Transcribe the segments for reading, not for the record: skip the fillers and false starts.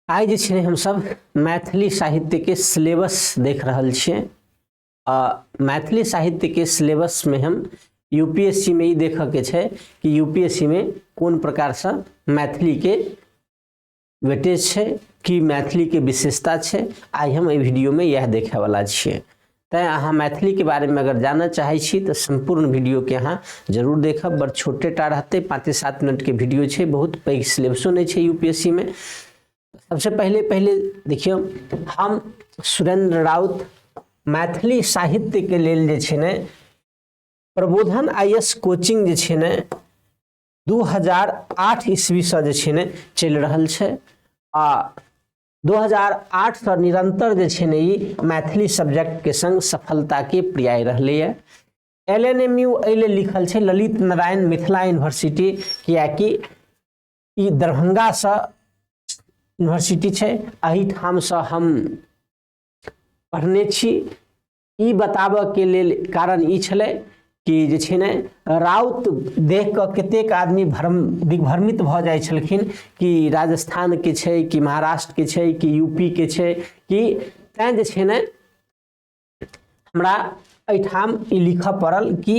आइ जे छै हमसब मैथिली साहित्यके सिलेबस देख रहल छियै। आ मैथिली साहित्यके सिलेबसमे हम यूपीएससी मे ई देखऽके छै कि यूपीएससी मे कोन प्रकारसँ मैथिलीके वेटेज छै, की मैथिलीके विशेषता छै। आइ हम एहि वीडियोमे इएह देखैवला छियै। तैँ अहाँ मैथिलीके बारेमे अगर जानऽ चाहै छी तऽ सम्पूर्ण वीडियोके अहाँ जरूर देखब। बड़ छोटे टा रहतै, 5-7 मिनटके वीडियो छै, बहुत पैघ सिलेबसो नहि छै यूपीएससी मे। सबसे पहले पहले देखियौ, हम सुरेंद्र राउत मैथिली साहित्यके लेल जे छै ने प्रबोधन IS coaching जे छै ने 2008 ईस्वीसँ जे छै ने चलि रहल छै। आ 2008 सँ निरंतर जे छै ने ई मैथिली सब्जेक्टके संग सफलताके पर्याय रहलैए। LNMU एहि लेल लिखल छै ललित नारायण मिथिला यूनिवर्सिटी, किएकि ई दरभंगासँ यूनिवर्सिटी छै, एहिठामसँ हम पढ़ने छी। ई बताबऽके लेल कारण ई छलै कि जे छै ने राउत देख कऽ कतेक आदमी भ्रम दिग्भ्रमित भऽ जाइ छलखिन कि राजस्थानके छै कि महाराष्ट्रके छै कि यूपीके छै कि, तैँ जे छै ने हमरा एहिठाम ई लिखऽ पड़ल कि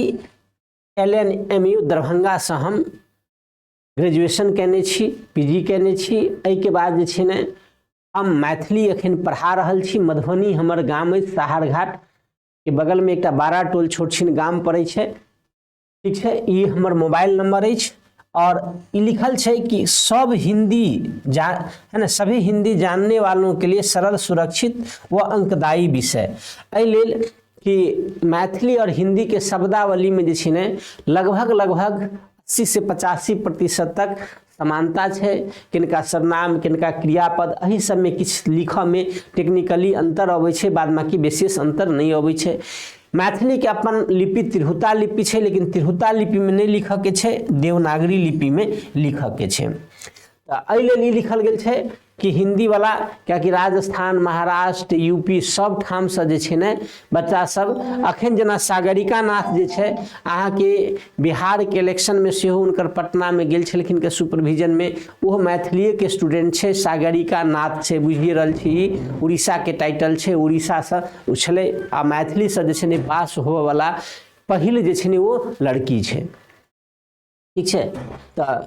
LNMU दरभंगासँ हम ग्रेजुएशन कयने छी, PG कयने छी। एहिके बाद जे छै ने हम मैथिली एखन पढ़ा रहल छी। मधुबनी हमर गाम अछि, साहरघाट के बगलमे एकटा बारा टोल छोट छिन गाम पड़ै छै, ठीक छै। ई हमर मोबाइल नंबर अछि और ई लिखल छै कि सब हिंदी जा है ना, सभी हिंदी जानने वालों के लिए सरल, सुरक्षित व अंकदायी विषय। एहि लेल कि मैथिली और हिंदी के शब्दावली में जे छै ने लगभग लगभग 80 से 85% तक समानता छै। किनका सर्वनाम, किनका क्रियापद, एहि सबमे किछु लिखऽमे टेक्निकली अंतर अबै छै, बाद बाकी विशेष अंतर नहि अबै छै। मैथिलीके अपन लिपि तिरहुता लिपि छै, लेकिन तिरहुता लिपिमे नहि लिखऽके छै, देवनागरी लिपिमे लिखऽके छै। तऽ एहि लेल ई लिखल गेल छै कि हिन्दीवला, किएकि राजस्थान, महाराष्ट्र, यूपी सब ठामसँ जे छै ने बच्चा सब अखन जेना सागरिका नाथ जे छै अहाँके बिहारके इलेक्शनमे सेहो हुनकर पटनामे गेल छलखिन के सुपरविजनमे, ओहो मैथिलीएके स्टूडेंट छै, सागरिका नाथ छै, बुझिए रहल छी ई उड़ीसाके टाइटल छै, उड़ीसासँ ओ छलै आ मैथिलीसँ जे छै ने पास होबऽवला पहिल जे छै ने ओ लड़की छै, ठीक छै। तऽ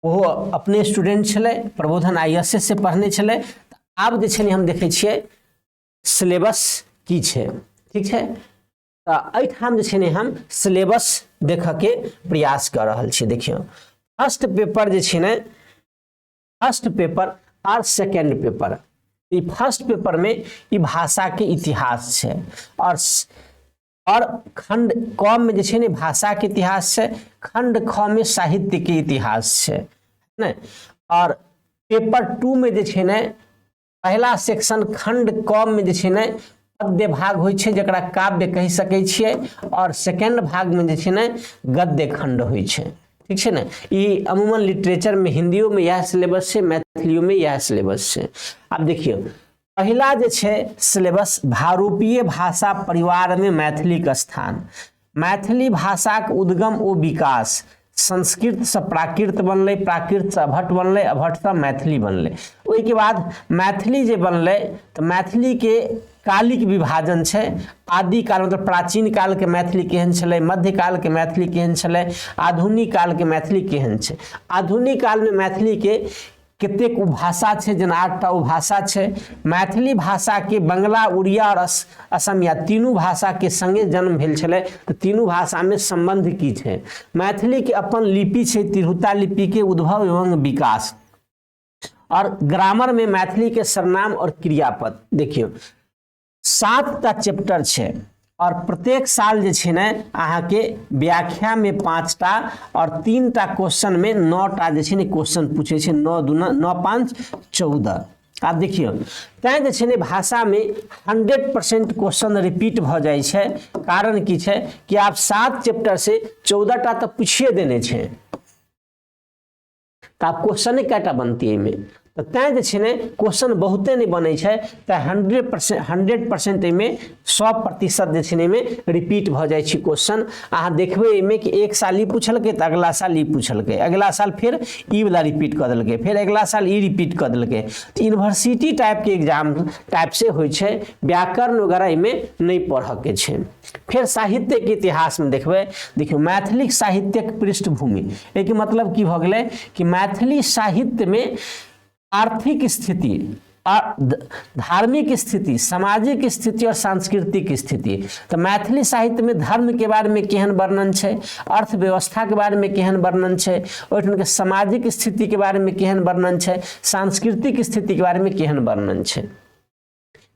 ओहो अपने स्टूडेंट छलै, प्रबोधन ISS से पढ़ने छलै। आब जे छै ने हम देखै छियै सिलेबस की छै, ठीक छै। तऽ एहिठाम जे छै ने हम सिलेबस देखऽके प्रयास कऽ रहल छी। देखियौ, फर्स्ट पेपर जे छै ने, फर्स्ट पेपर आर सेकेंड पेपर, ई फर्स्ट पेपर में ई भाषा के इतिहास छै और खंड क में जे छै ने भाषा के इतिहास छै, खंड ख में साहित्य के इतिहास छै ने। और पेपर 2 में जे छै ने पहला सेक्शन खंड क में जे छै ने पद्य भाग होइ छै, जकरा काव्य कहि सकै छियै, और सेकेंड भाग में जे छै ने गद्य खंड होइ छै, ठीक छै ने। ई अमूमन लिटरेचर में हिंदियो में इएह सिलेबस छै, मैथिलियो में इएह सिलेबस छै। आब देखियौ, पहिला जे छै सिलेबस भारोपीय भाषा परिवार में मैथिली के स्थान, मैथिली भाषाक उद्गम ओ विकास, संस्कृत से प्राकृत बनलै, प्राकृत से अभट्ट बनलै, अभट्ट से मैथिली बनलै। ओहिके बाद मैथिली जे बनलै तऽ मैथिली के कालिक विभाजन छै। आदिकाल मतलब प्राचीन काल के मैथिली केहन छलै, मध्यकाल के मैथिली केहन छलै, आधुनिक काल के मैथिली केहन छै। आधुनिक काल में मैथिली के कतेक उपभाषा छै, जेना 8टा उपभाषा छै। मैथिली भाषाके बंगला, उड़िया और असमिया तीनू भाषाके संगे जन्म भेल छलै, तऽ तीनू भाषामे सम्बन्ध की छै। मैथिलीके अपन लिपि छै, तिरहुता लिपिके उद्भव एवं विकास, और ग्रामर में मैथिली के सर्वनाम और क्रियापद। देखियौ, 7टा चैप्टर छै और प्रत्येक साल जे छै ने अहाँके व्याख्या में 5टा और 3टा क्वेश्चन में 9टा जे छै ने क्वेश्चन पूछै छै, 9 दूना 9 5 14। आब देखियौ, तैँ जे छै ने भाषा में 100% क्वेश्चन रिपीट भऽ जाइ छै। कारण की छै कि आब 7 चैप्टर से 14टा तऽ पूछिए देने छै, तऽ आब क्वेश्चने कएटा बनतै एहिमे, तऽ तऽ तैँ जे छै ने क्वेश्चन बहुते नहि बनै छै, तऽ 100% एहिमे 100% जे छै ने एहिमे रिपीट भऽ जाइ छै क्वेश्चन। अहाँ देखबै एहिमे कि एक साल ई पुछलकै तऽ अगला साल ई पुछलकै, अगला साल फेर ई वाला रिपीट कऽ देलकै, फेर अगला साल ई रिपीट कऽ देलकै। तऽ यूनिवर्सिटी टाइपके एग्जाम टाइप से होइ छै, व्याकरण वगैरह एहिमे नहि पढ़ऽके छै। फेर साहित्यके इतिहासमे देखबै, देखियौ मैथिली साहित्यक पृष्ठभूमि, एहिके मतलब की भऽ गेलै कि मैथिली साहित्यमे आर्थिक स्थिति, धार्मिक स्थिति, सामाजिक स्थिति और सांस्कृतिक स्थिति। तऽ मैथिली साहित्यमे धर्मके बारेमे केहन वर्णन छै, अर्थव्यवस्थाके बारेमे केहन वर्णन छै, ओहिठामके सामाजिक स्थितिके बारेमे केहन वर्णन छै, सांस्कृतिक स्थितिके बारेमे केहन वर्णन छै।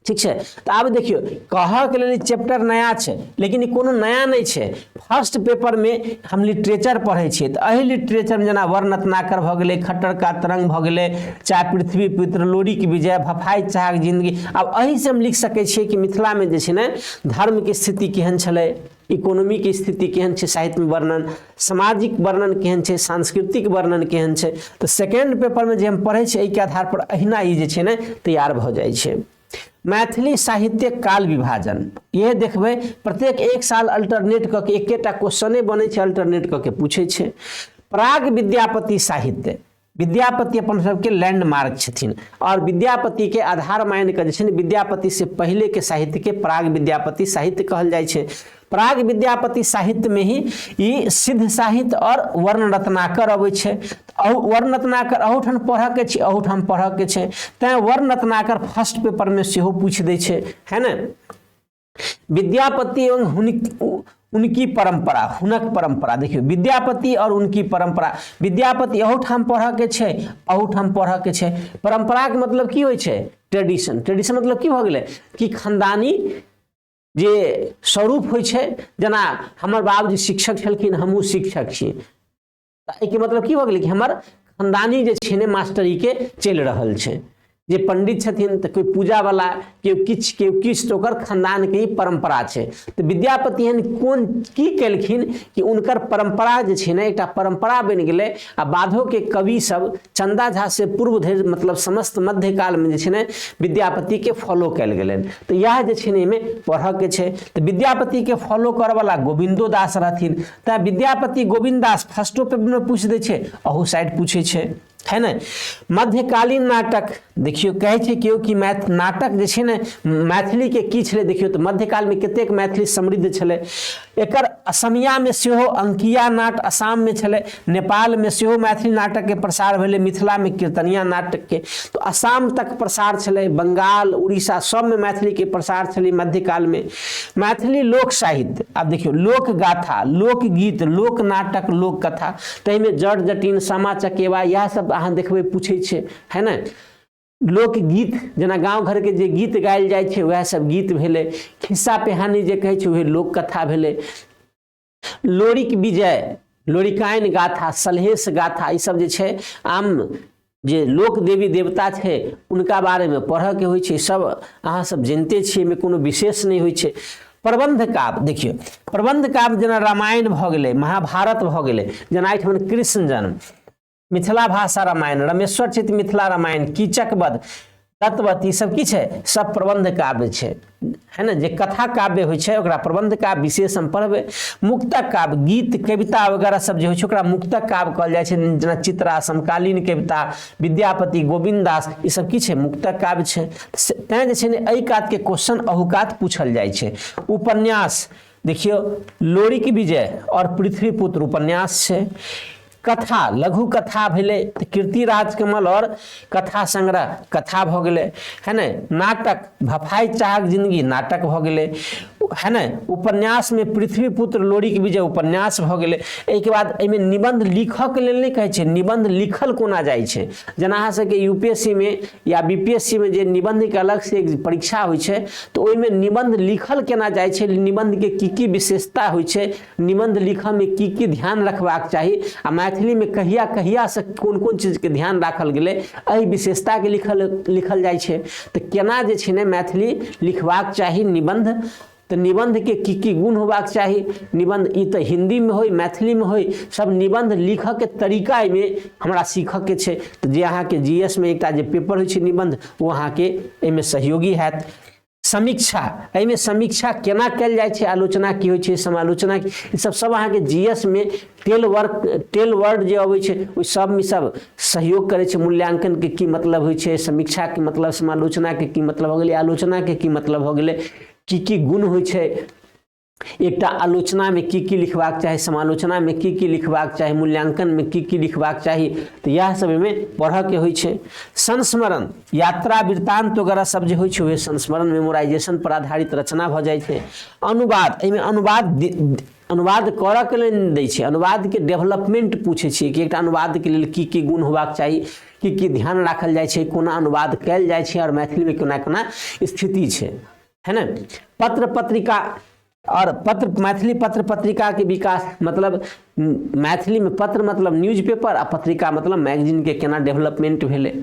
ठीक छै, तऽ आब देखियौ कहऽके लेल ई चैप्टर नया छै, लेकिन ई कोनो नया नहि छै। फर्स्ट पेपरमे हम लिटरेचर पढ़ै छियै तऽ एहि लिटरेचरमे जेना वर्णरत्नाकर भऽ गेलै, खट्टर का तरंग भऽ गेलै, चाहे पृथ्वी पुत्र, लोरिक विजय, भफाइ चाहक जिंदगी। आब एहिसँ हम लिख सकै छियै कि मिथिलामे जे छै ने धर्मके स्थिति केहन छलै, इकोनॉमीके स्थिति केहन छै, साहित्यमे वर्णन, सामाजिक वर्णन केहन छै, सांस्कृतिक वर्णन केहन छै। तऽ सेकेंड पेपरमे जे हम पढ़ै छियै एहिके आधार पर अहिना ई जे छै ने तैयार भऽ जाइ छै। मैथिली साहित्यक काल विभाजन, इएह देखबै प्रत्येक एक साल अल्टरनेट कऽ के एकेटा क्वेश्चने बनै छै, अल्टरनेट कऽ के पूछै छै। प्राग विद्यापति साहित्य, विद्यापति अपन सबके लैंडमार्क छथिन और विद्यापति के आधार मानि कऽ जे छै ने विद्यापति से पहले के साहित्य के प्राग विद्यापति साहित्य कहल जाइ छै। प्राग विद्यापति साहित्य में ही ई सिद्ध साहित्य और वर्ण रत्नाकर अबै छै। वर्ण रत्नाकर अहूठाम पढ़ऽके छै, अहूठाम पढ़ऽके छै, तैँ वर्ण रत्नाकर फर्स्ट पेपरमे सेहो पूछि दै छै, है ने। विद्यापति एवं उनकी परंपरा, हुनक परंपरा, देखियौ विद्यापति और उनकी परंपरा, विद्यापति अहूठाम पढ़ऽके छै, अहूठाम पढ़ऽके छै। परंपराके मतलब की होइ छै? ट्रेडिशन। ट्रेडिशन मतलब की भऽ गेलै कि खानदानी जे स्वरूप होइ छै, जेना हमर बाबूजी शिक्षक छलखिन, हमहूँ शिक्षक छी, तऽ एहिके मतलब की भऽ गेलै कि हमर खानदानी जे छै ने मास्टरीके चलि रहल छै। जे पंडित छथिन तऽ कोइ पूजावला, केओ किछु केओ किछु, तऽ ओकर खानदानके ई परम्परा छै। तऽ विद्यापति एहन कोन की केलखिन कि हुनकर परम्परा जे छै ने एकटा परम्परा बनि गेलै आ बादोके कवि सब चंदा झा से पूर्व धरि मतलब समस्त मध्यकालमे जे छै ने विद्यापतिके फॉलो कयल गेलनि। तऽ इएह जे छै ने एहिमे पढ़ऽके छै। तऽ विद्यापतिके फॉलो करऽवला गोविन्दो दास रहथिन, तैँ विद्यापति गोविन्द दास फर्स्टो पेपरमे पूछि दै छै, अहू साइड पूछै छै, है ने। मध्यकालीन नाटक देखियौ, कहै छै केओ कि नाटक जे छै ने मैथिलीके की छलै, देखियौ तऽ मध्यकालमे कतेक मैथिली समृद्ध छलै। एकर असमियामे सेहो अंकिया नाट आसाममे छलै, नेपालमे सेहो मैथिली नाटकके प्रसार भेलै, मिथिलामे कीर्तनिया नाटकके, तऽ आसाम तक प्रसार छलै, बंगाल उड़ीसा सबमे मैथिलीके प्रसार छलै मध्यकालमे। मैथिली लोक साहित्य, आब देखियौ लोक गाथा, लोकगीत, लोक नाटक, लोक कथा, ताहिमे जट जटिन, सामा चकेवा, इएह सब अहाँ देखबै पूछै छै, है ने। लोकगीत जेना गाँव घरके जे गीत गायल जाइ छै वएह सब गीत भेलै, खिस्सा पिहानी जे कहै छै वएह लोक कथा भेलै। लोरिक विजय, लोरिकाइन गाथा, सलहेश गाथा, ई सब जे छै आम जे लोक देवी देवता छै उनका बारेमे पढ़ऽके होइ छै, सब अहाँ सब जनिते छियै, एहिमे कोनो विशेष नहि होइ छै। प्रबंध काव्य देखियौ, प्रबंध काव्य जेना रामायण भऽ गेलै, महाभारत भऽ गेलै, जेना एहिठाम कृष्ण जन्म, मिथिला भाषा रामायण, रमेश्वर चित मिथिला रामायण, कीचक वध, तत्वत, ई सब की छै? सब प्रबंध काव्य छै, है ने। जे कथा काव्य होइ छै ओकरा प्रबंध काव्य विशेष हम पढ़बै। मुक्तक काव्य, गीत कविता वगैरह सब जे होइ छै ओकरा मुक्तक काव्य कहल जाइ छै, जेना चित्रा, समकालीन कविता, विद्यापति, गोविन्द दास, ई सब की छै? मुक्तक काव्य छै। तैँ जे छै ने एहि कातके क्वेश्चन अहू कात पूछल जाइ छै। उपन्यास देखियौ, लोरिक विजय और पृथ्वीपुत्र उपन्यास छै। कथा, लघु कथा भेलै तऽ कीर्ति राजकमल और कथा संग्रह कथा भऽ गेलै, है ने। नाटक, भफाइ चाहक जिंदगी नाटक भऽ गेलै, है ने। उपन्यासमे पृथ्वीपुत्र, लोरिक विजय उपन्यास भऽ गेलै। एहिके बाद एहिमे निबंध लिखऽके लेल नहि कहै छै, निबंध लिखल कोना जाइ छै, जेना अहाँ सबके यू पी एस सी मे या बी पी एस सी मे जे निबंधके अलग से एक परीक्षा होइ छै तऽ ओहिमे निबंध लिखल केना जाइ छै, निबंधके की की विशेषता होइ छै, निबंध लिखऽमे की की ध्यान रखबाक चाही आ मैथिलीमे कहिया कहियासँ कोन कोन चीजके ध्यान राखल गेलै, एहि विशेषताके लिखल लिखल जाइ छै। तऽ केना जे छै ने मैथिली लिखबाक चाही निबंध, तऽ निबन्धके की की गुण होबाक चाही, निबन्ध ई तऽ हिन्दीमे होइ मैथिलीमे होइ, सब निबन्ध लिखऽके तरीका एहिमे हमरा सीखऽके छै। तऽ जे अहाँके जी एस मे एकटा जे पेपर होइ छै निबन्ध, ओ अहाँके एहिमे सहयोगी हैत। समीक्षा, एहिमे समीक्षा केना कयल जाइ छै, आलोचना की होइ छै, समालोचना, ई सब सब अहाँके जी एस मे टेल वर्क टेल वर्ड जे अबै छै ओहि सबमे सब सहयोग करै छै। मूल्यांकनके की मतलब होइ छै, समीक्षाके मतलब, समालोचनाके की मतलब भऽ गेलै, आलोचनाके की मतलब भऽ गेलै, की की गुण होइ छै, एकटा आलोचनामे की की लिखबाक चाही, समालोचनामे की की लिखबाक चाही, मूल्यांकनमे की की लिखबाक चाही, तऽ इएह सब एहिमे पढ़ऽके होइ छै। संस्मरण, यात्रा वृत्तांत वगैरह सब जे होइ छै वएह संस्मरण मेमोराइजेशन पर आधारित रचना भऽ जाइ छै। अनुवाद, एहिमे अनुवाद अनुवाद करऽके लेल नहि दै छै, अनुवादके डेवलपमेंट पूछै छियै कि एकटा अनुवादके लेल की की गुण होबाक चाही, की की ध्यान राखल जाइ छै, कोना अनुवाद कयल जाइ छै आओर मैथिलीमे कोना कोना स्थिति छै, है ने। पत्र पत्रिका और पत्र, मैथिली पत्र पत्रिका के विकास, मतलब मैथिली में पत्र मतलब न्यूज पेपर आ पत्रिका मतलब मैगजीन के केना डेवलपमेंट भेलै,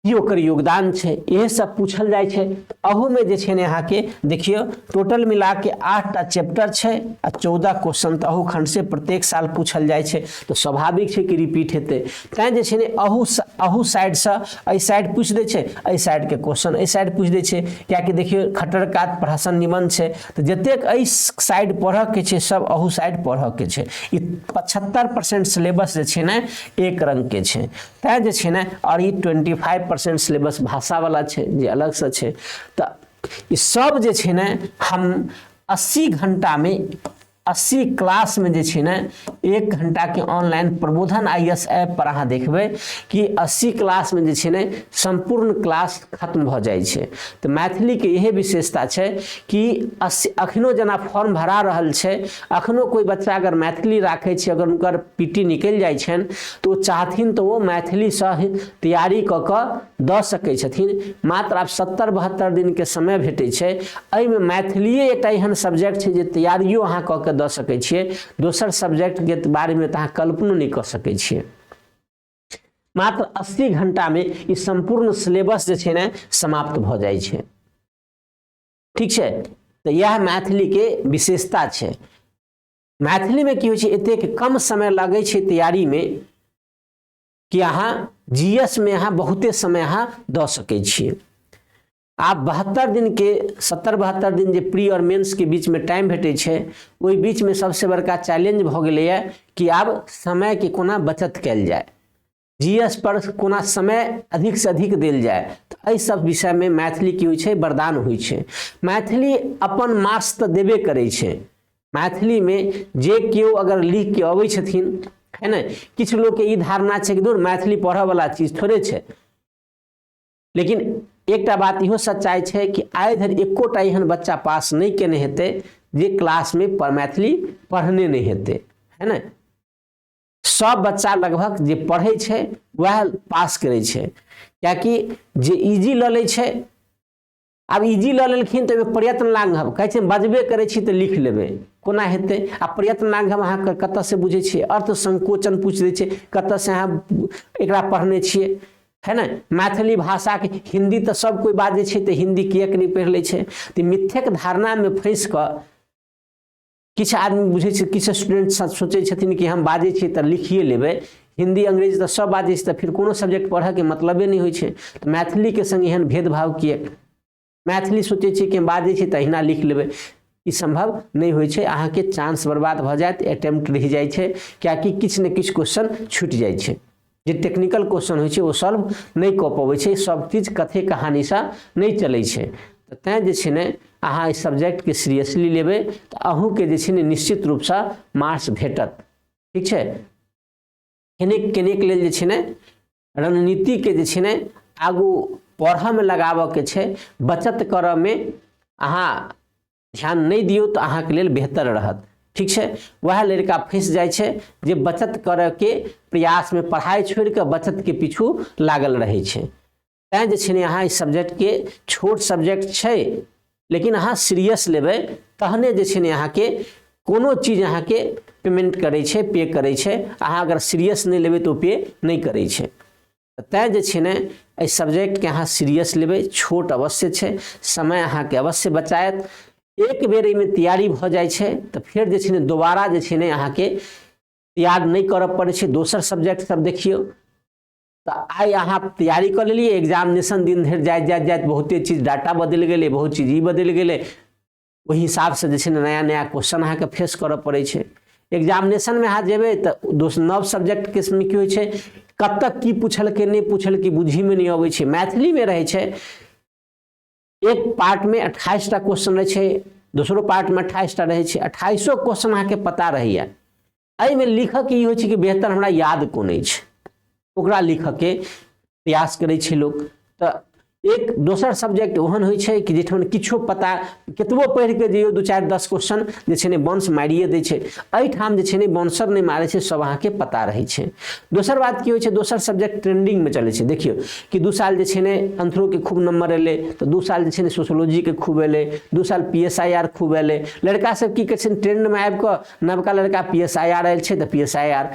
की ओकर योगदान छै, इएह सब पूछल जाइ छै। अहूमे जे छै ने अहाँके देखियौ टोटल मिला के 8टा चैप्टर छै आ 14 क्वेश्चन तऽ अहू खंड से प्रत्येक साल पूछल जाइ छै, तऽ स्वाभाविक छै कि रिपीट हेतै। तैँ जे छै ने अहू अहू साइडसँ एहि साइड पूछि दै छै, एहि साइडके क्वेश्चन एहि साइड पूछि दै छै, किएकि देखियौ खट्टर कात प्रहसन निबन्ध छै, तऽ जतेक एहि साइड पढ़ऽके छै सब अहू साइड पढ़ऽके छै। ई 75% सिलेबस जे छै ने एक रङ्गके छै, तैँ जे छै ने, आओर ई 25% सिलेबस भाषावला छै जे अलगसँ छै। तऽ ई सब जे छै ने हम 80 घण्टामे 80 क्लासमे जे छै ने 1 घंटाके ऑनलाइन प्रबोधन I S app पर अहाँ देखबै कि 80 क्लासमे जे छै ने सम्पूर्ण क्लास खत्म भऽ जाइ छै। तऽ मैथिलीके इहे विशेषता छै कि 80 अखनो जेना फॉर्म भरा रहल छै, अखनो कोइ बच्चा अगर मैथिली राखै छै, अगर हुनकर पी टी निकलि जाइ छनि तऽ ओ चाहथिन तऽ ओ मैथिलीसँ तैयारी कऽ कऽ दऽ सकै छथिन। मात्र आब 70-72 दिनके समय भेटै छै, एहिमे मैथिलिए एकटा एहन सब्जेक्ट छै जे तैयारियो अहाँ कऽ के दऽ सकै छियै, दोसर सब्जेक्टके बारेमे तऽ अहाँ कल्पनो नहि कऽ सकै छियै। मात्र 80 घंटामे ई सम्पूर्ण सिलेबस जे छै ने समाप्त भऽ जाइ छै। ठीक छै, तऽ इएह मैथिलीके विशेषता छै। मैथिलीमे की होइ छै, एतेक कम समय लगै छै तैयारीमे कि अहाँ जी एस मे अहाँ बहुते समय अहाँ दऽ सकै छियै। आब 72 दिनके 70-72 दिन जे प्री आओर मेंसके बीचमे टाइम भेटै छै, ओहि बीचमे सबसँ बड़का चैलेंज भऽ गेलैए कि आब समयके कोना बचत कयल जाय, जी एस पर कोना समय अधिकसँ अधिक देल जाय। तऽ एहि सब विषयमे मैथिली की होइ छै, वरदान होइ छै। मैथिली अपन मार्क्स तऽ देबे करै छै। मैथिलीमे जे केओ अगर लिखके अबै छथिन, है ने, किछु लोकके ई धारणा छै कि दूर मैथिली पढ़ऽवला चीज थोड़े छै, लेकिन एकटा बात इहो सच्चाइ छै कि आइ धरि एकोटा एहन बच्चा पास नहि केने हेतै जे क्लासमे मैथिली पढ़ने नहि हेतै, है ने। सब बच्चा लगभग जे पढ़ै छै वएह पास करै छै, किएकि जे इजी लऽ लै छै, आब इजी लऽ लेलखिन तऽ ओहिमे प्रयत्न लाघव कहै छै, बजबे करै छी तऽ लिख लेबै, कोना हेतै। आ प्रयत्न लाघव अहाँ कतऽसँ बुझै छियै, अर्थ संकोचन पूछि दै छै, कतऽसँ अहाँ एकरा पढ़ने छियै, है ने। मैथिली भाषाके हिन्दी तऽ सब कोइ बाजै छै, तऽ हिन्दी किएक नहि पढ़ि लै छै। तऽ मिथ्यक धारणामे फँसि कऽ किछु आदमी बुझै छै, किछु स्टूडेंट सब सोचै छथिन कि हम बाजै छियै तऽ लिखिए लेबै, हिन्दी अंग्रेजी तऽ सब बाजै छै, तऽ फिर कोनो सब्जेक्ट पढ़ऽके मतलबे नहि होइ छै। तऽ मैथिलीके संग एहन भेदभाव किएक? मैथिली सोचै छियै कि हम बाजै छियै तऽ अहिना लिख लेबै, ई सम्भव नहि होइ छै। अहाँके चांस बर्बाद भऽ जायत, अटेम्प्ट रहि जाइ छै, किएकि किछु ने किछु क्वेश्चन छुटि जाइ छै। जे टेक्निकल क्वेश्चन होइ छै ओ सॉल्व नहि कऽ पबै छै, सब चीज कथे कहानीसँ नहि चलै छै। तऽ तैँ जे छै ने अहाँ एहि सब्जेक्टके सीरियसली लेबै तऽ अहूँके जे छै ने निश्चित रूपसँ मार्क्स भेटत। ठीक छै, कनेक कनेक लेल जे छै ने रणनीतिके जे छै ने आगू पढ़ऽमे लगाबऽके छै, बचत करऽमे अहाँ ध्यान नहि दियौ तऽ अहाँके लेल बेहतर रहत। ठीक छै, वएह लड़का फँसि जाइ छै जे बचत करऽके प्रयासमे पढ़ाइ छोड़िकऽ बचतके पीछू लागल रहै छै। तैँ जे छै ने अहाँ एहि सब्जेक्टके, छोट सब्जेक्ट छै लेकिन अहाँ सीरियस लेबै तहने जे छै ने अहाँके कोनो चीज अहाँके पेमेंट करै छै, पे करै छै। अहाँ अगर सीरियस नहि लेबै तऽ ओ पे नहि करै छै। तैँ जे छै ने एहि सब्जेक्टके अहाँ सीरियस लेबै, छोट अवश्य छै, समय अहाँके अवश्य बचायत। एक बेर एहिमे तैयारी भऽ जाइ छै तऽ फेर जे छै ने दोबारा जे छै ने अहाँके तैयार नहि करऽ पड़ै छै। दोसर सब्जेक्ट सब देखियौ तऽ आइ अहाँ तैयारी कऽ लेलियै, एग्जामिनेशन दिन धरि जाइत जाइत जाइत बहुते चीज डाटा बदलि गेलै, बहुत चीज ई बदलि गेलै, ओहि हिसाबसँ जे छै ने नया नया क्वेश्चन अहाँके फेस करऽ पड़ै छै। एग्जामिनेशनमे अहाँ जेबै तऽ दोसर नव सब्जेक्टके की होइ छै, कतऽ की पुछलकै नहि पुछलकै बुझीमे नहि अबै छै। मैथिलीमे रहै छै एक पार्टमे 28टा क्वेश्चन रहै छै, दोसरो पार्टमे 28टा रहै छै, 28 क्वेश्चन अहाँके पता रहैए। एहिमे लिखऽके ई होइ छै कि बेहतर हमरा याद कोन अछि, ओकरा लिखऽके प्रयास करै छै लोक। तऽ एक दोसर सब्जेक्ट ओहन होइ छै कि जाहिठाम किछो पता कतबो पढ़िके जइयौ 2, 4, 10 क्वेश्चन जे छै ने वंश मारिए दै छै। एहिठाम जे छै ने वंशर नहि मारै छै, सब अहाँके पता रहै छै। दोसर बात की होइ छै, दोसर सब्जेक्ट ट्रेंडिंगमे चलै छै। देखियौ कि 2 साल जे छै ने अंथ्रोके खूब नंबर एलै, तऽ 2 साल जे छै ने सोशोलॉजीके खूब एलै, 2 साल PSIR खूब एलै। लड़का सब की करै छै, ट्रेंडमे आबि कऽ नवका लड़का PSIR आयल छै तऽ PSIR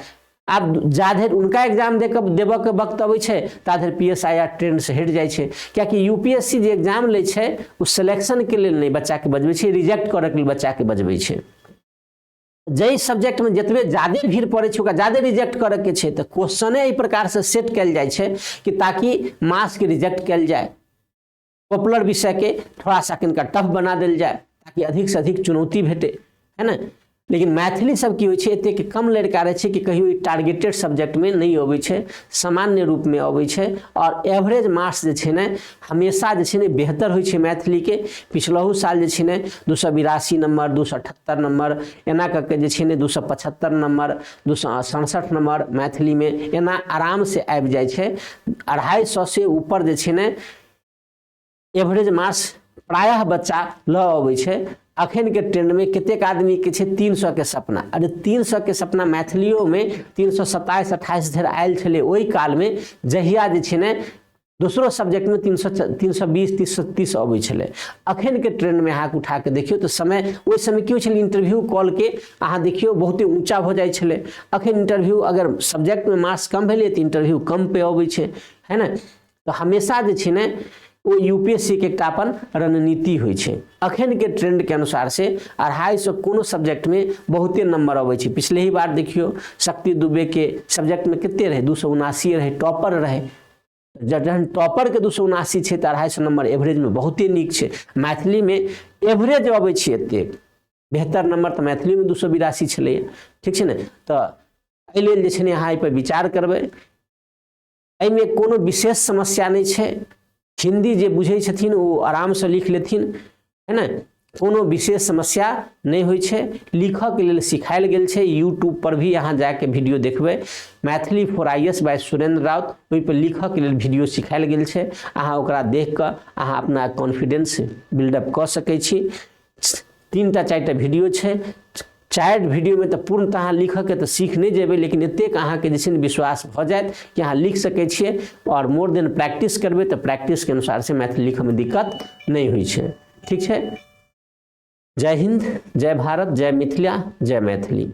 आब जा धरि उनका एग्जाम देबऽके वक्त अबै छै ता धरि PSIR ट्रेंडसँ हटि जाइ छै। कियाकि UPSC जे एग्जाम लै छै ओ सिलेक्शनके लेल नहि बच्चाके बजबै छै, रिजेक्ट करऽके लेल बच्चाके बजबै छै। जाहि सब्जेक्टमे जतबे जादे भीड़ पड़ै छै ओकरा जादे रिजेक्ट करऽके छै, तऽ क्वेश्चने एहि प्रकारसँ सेट कयल जाइ छै कि ताकि मासके रिजेक्ट कयल जाय, पॉपुलर विषयके थोड़ा सा कनिका टफ बना देल जाय ताकि अधिकसँ अधिक चुनौती भेटे, है ने। लेकिन मैथिली सब की होइ छै, एतेक कम लड़का रहै छै कि कहियो ई टारगेटेड सब्जेक्टमे नहि अबै छै, सामान्य रूपमे अबै छै। आओर एवरेज मार्क्स जे छै ने हमेशा जे छै ने बेहतर होइ छै मैथिलीके। पिछलहु साल जे छै ने 282 नम्बर, 278 नम्बर, एना कऽ के जे छै ने 275 नम्बर, 267 नम्बर मैथिलीमे एना आरामसँ आबि जाइ छै। 250 से ऊपर जे छै ने एवरेज मार्क्स प्रायः बच्चा लऽ अबै छै। अखनके ट्रेंडमे कतेक आदमीके छै 300 के सपना। अरे 300 के सपना मैथिलियोमे 327, 28 धरि आयल छलै ओहि कालमे, जहिया जे छै ने दोसरो सब्जेक्टमे 300, 320, 330 अबै छलै। अखनके ट्रेंडमे अहाँके उठाके देखियौ तऽ समय ओहि समय की होइ छलै, इंटरव्यू कॉलके अहाँ देखियौ बहुते ऊँचा भऽ जाइ छलै। अखन इंटरव्यू अगर सब्जेक्टमे मार्क्स कम भेलै तऽ इंटरव्यू कम पे अबै छै, है ने। तऽ हमेशा जे छै ने ओ UPSC के एकटा अपन रणनीति होइ छै। अखनके ट्रेंडके अनुसार से 250 कोनो सब्जेक्टमे बहुते नंबर अबै छै। पिछले ही बार देखियौ शक्ति दुबेके सब्जेक्टमे कते रहै, 279 रहै, टॉपर रहै। जहन टॉपरके 279 छै तऽ 250 नंबर एवरेजमे बहुते नीक छै। मैथिलीमे एवरेज अबै छै एतेक बेहतर नंबर तऽ मैथिलीमे 282 छलैए, ठीक छै ने। तऽ एहि लेल जे छै ने अहाँ एहिपर विचार करबै। एहिमे कोनो विशेष समस्या नहि छै। हिन्दी जे बुझै छथिन ओ आरामसँ लिख लेथिन, है ने, कोनो विशेष समस्या नहि होइ छै। लिखऽके लेल सिखायल गेल छै, यूट्यूब पर भी अहाँ जाके वीडियो देखबै, Maithili for I S by Surendra Raut, ओहिपर लिखऽके लेल वीडियो सिखायल गेल छै। अहाँ ओकरा देख कऽ अहाँ अपना कॉन्फिडेंस बिल्डअप कऽ सकै छी। 3टा 4टा वीडियो छै, 4 वीडियोमे तऽ पूर्णतः अहाँ लिखऽके तऽ सीख नहि जेबै, लेकिन एतेक अहाँके जे छै ने विश्वास भऽ जायत कि अहाँ लिख सकै छियै। आओर मोर देन प्रैक्टिस करबै तऽ प्रैक्टिसके अनुसार से मैथिली लिखऽमे दिक्कत नहि होइ छै, ठीक छै। जय हिंद, जय भारत, जय मिथिला, जय मैथिली।